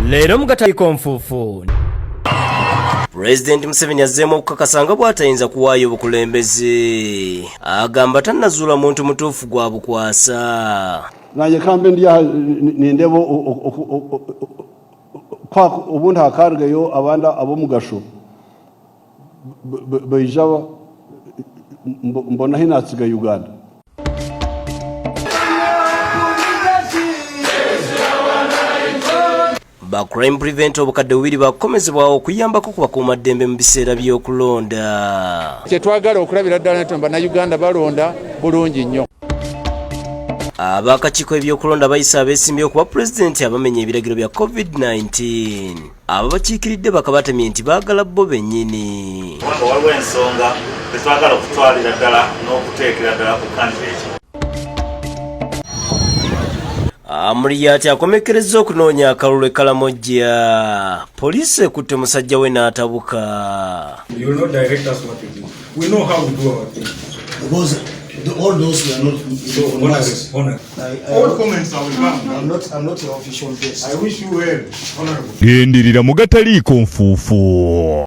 Leero mu Gataliiko Nfuufu. Pulezidenti Museveni azzeemu okukakasa nga bw'atayinza kuwaayo bukulembeze. Agamba tannazuula muntu mutuufu gwabukwasa. Nanye kambe ndi aha nindeba obundi hakarugayo abandi ab'omugasho baija mbona ahi naatsiga Uganda. Ba crime preventer obukadde bubiri bakukomezebwawo okuyambako ku bakuumaddembe mu biseera by'okulonda. Kyetwagala okulabira ddala nti bannayuganda balonda bulungi nnyo. Ab'akakiiko ebyokulonda bayise abeesimbyewo kuba pulezidenti abamenya ebiragiro bya COVID-19. Ababakiikiridde bakabatemye nti baagala bo bennyini. Kubanga waliwo ensonga zetwagala okutwalira ddala n'okuteekera ddala ku candidate. Amuriat akomekkerezza okunoonya akalulu e Kalamojja. Poliisi ekutte musajja we n'atabuka. You will not direct us what to do. We know how we do our thing. Because all those were not So, honorable, honorable. All comments are welcome. I'm not your official guest. I wish you well, honorable. Genderera mu gataliiko nfuufu.